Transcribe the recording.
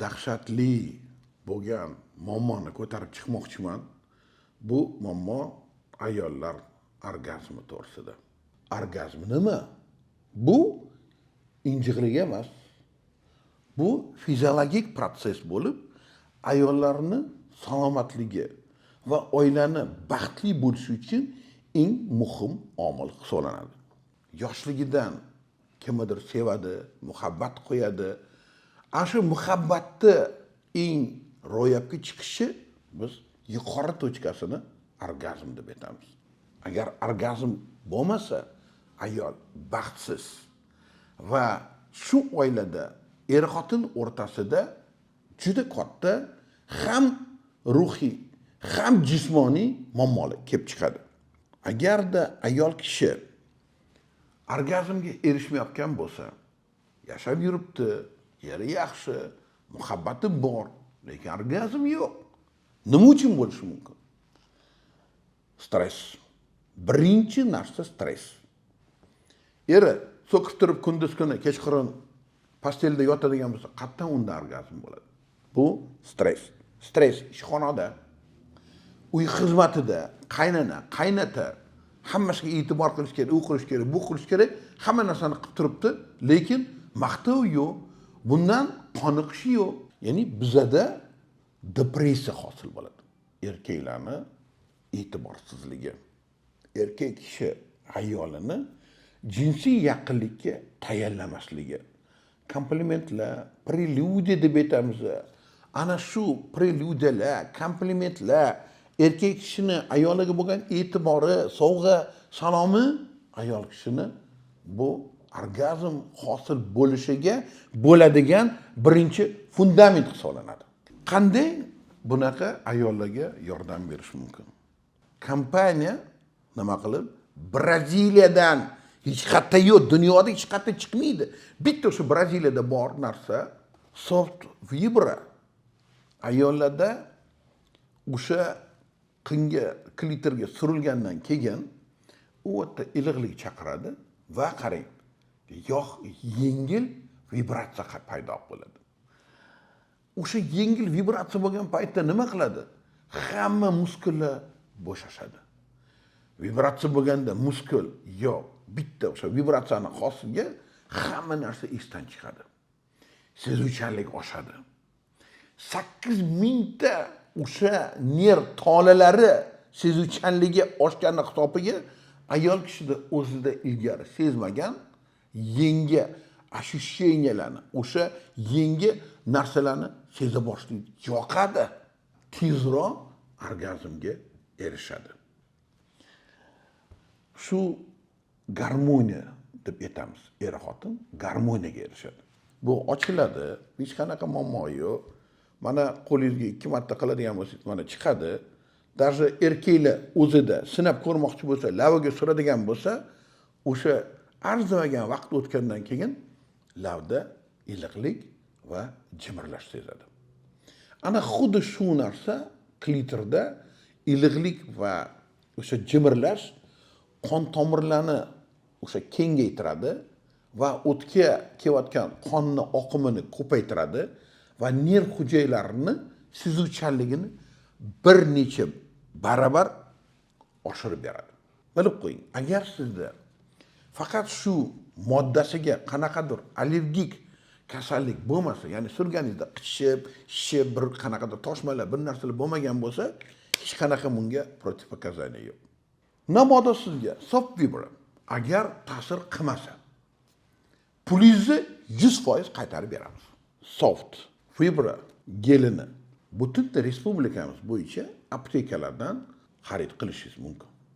Dahshatli bo'lgan muammoni ko'tarib chiqmoqchiman. Bu muammo ayollar orgazmi to'g'risida. Orgazm nima? Bu injiqlik emas. Bu fiziologik protsess bo'lib, ayollarni salomatligi va oilani baxtli bo'lishi uchun eng muhim omil hisoblanadi. Yoshligidan kimnidir sevadi, muhabbat qo'yadi. Ana shu muhabbatni eng ro'yobga chiqishi biz yuqori точка sini orgazm deb aytamiz. Agar orgazm bo'lmasa, ayol baxtsiz va shu oilada er xotin o'rtasida juda katta ham ruhiy, ham jismoniy muammolar kelib chiqadi. Agarda ayol kishi orgazmga erishmayotgan bo'lsa, yashab yuribdi, eri yaxshi, muhabbati bor, lekin orgazm yo'q. Nima uchun bo'lishi mumkin? Stress. Birinchi narsa stress. Eri so'kib turib kunduz kuni kechqurun постель da yotadigan bo'lsa, qayerdan unda orgazm bo'ladi? Bu stress. Stress ishxonada, uy xizmatida, qaynana, qaynota hammasiga e'tibor qilish kerak, u qilish kerak, bu qilish kerak, hamma narsani qilib turibdi, lekin maqtov yo'q, bundan qoniqish yo'q. Ya'ni bizada depressiya hosil bo'ladi. Erkaklarni e'tiborsizligi. Erkak kishi ayolini jinsiy yaqinlikka tayyorlamasligi. Komplimentlar, prelyudiya deb aytamiz. Ana shu prelyudiyalar, komplimentlar, erkak kishini ayoliga bo'lgan e'tibori, sovg'a, salomi ayol kishini bu orgazm hosil bo'lishiga bo'ladigan birinchi fundament hisoblanadi. Qanday bunaqa ayollarga yordam berish mumkin? Kompaniya nima qilib, Braziliyadan, hech qayerda yo'q, dunyoda hech qayerda chiqmaydi, bitta o'sha Braziliyada bor narsa, Soft Vibra. Ayollarda o'sha qinga, klitorga surilgandan keyin u yerda iliqlik chaqiradi va qarang, yog' yengil vibratsiya paydo bo'ladi. O'sha yengil vibratsiya bo'lgan paytda nima qiladi? Hamma muskullar bo'shashadi. Vibratsiya bo'lganda muskul yo bitta o'sha vibratsiyani xosiga hamma narsa esdan chiqadi, sezuvchanlik oshadi. 8000 ta o'sha nerv tolalari sezuvchanligi oshgani hisobiga ayol kishida o'zida ilgari sezmagan yangi ощущения larni, o'sha yangi narsalarni seza boshlaydi, yoqadi, tezroq orgazmga erishadi. Shu garmoniya deb aytamiz, er xotin garmoniyaga erishadi. Bu ochiladi, hech qanaqa muammo yo'q. Mana, qo'lingizga ikki marta qiladigan bo'lsangiz, mana, chiqadi. Даже erkaklar o'zida sinab ko'rmoqchi bo'lsa, lavaga suradigan bo'lsa, o'sha arzimagan vaqt o'tgandan keyin lavda iliqlik va jimirlash sezadi. Ana xuddi shu narsa klitorda iliqlik va o'sha jimirlash qon tomirlarni o'sha kengaytiradi va o'tga kelayotgan qonni oqimini ko'paytiradi va nerv hujayralarini sezuvchanligini bir necha barobar oshirib beradi. Bilib qo'ying, agar sizda faqat shu moddasiga qanaqadir allergik kasallik bo'lmasa, ya'ni surganingizda qichishib, shishib, bir qanaqadir toshmalar, bir narsalar bo'lmagan bo'lsa, hech qanaqa bunga противопоказания yo'q. Mabodo sizga Soft Vibra agar ta'sir qilmasa, pulingizni 100% qaytarib beramiz. Soft Vibra gelini butun respublikamiz bo'yicha aptekalardan xarid qilishingiz mumkin.